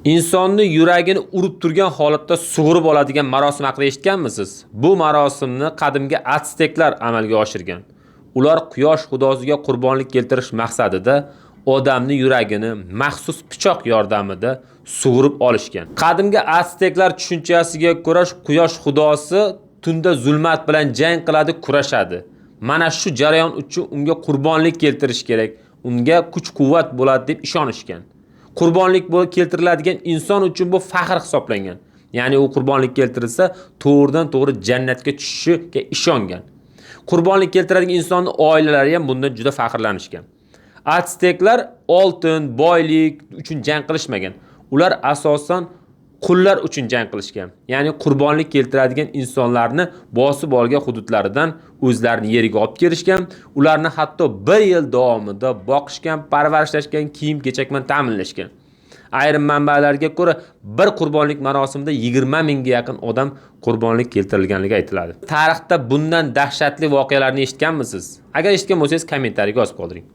Insonni yuragini urib turgan holatda sug'urib oladigan marosim haqida eshitganmisiz? Bu marosimni qadimgi atsteklar amalga oshirgan. Ular quyosh xudosiga qurbonlik keltirish maqsadida odamni yuragini maxsus pichoq yordamida sug'urib olishgan. Qadimgi atsteklar tushunchasiga ko'ra, quyosh xudosi tunda zulmat bilan jang qiladi, kurashadi. Mana shu jarayon uchun unga qurbonlik keltirish kerak, unga kuch-quvvat bo'ladi deb ishonishgan. Qurbonlik bo'lib keltiriladigan inson uchun bu faxr hisoblangan. Ya'ni u qurbonlik keltirilsa, to'g'ridan to'g'ri jannatga tushishiga ishongan. Qurbonlik keltiradigan insonning oilalari ham bundan juda faxrlanishgan. Atsteklar oltin, boylik uchun jang qilishmagan. Ular asosan qullar uchun jang qilishgan. Ya'ni qurbonlik keltiradigan insonlarni bosib olgan hududlaridan o'zlarini yeriga olib kelishgan. Ularni hatto bir yil davomida boqishgan, parvarishlashgan, kiyim-kechak bilan ta'minlashgan. Ayrim manbalarga ko'ra, bir qurbonlik marosimida 20 mingga yaqin odam qurbonlik keltirilganligi aytiladi. Tarixda bundan dahshatli voqealarni eshitganmisiz? Agar eshitgan bo'lsangiz, kommentariyaga yozib qoldiring.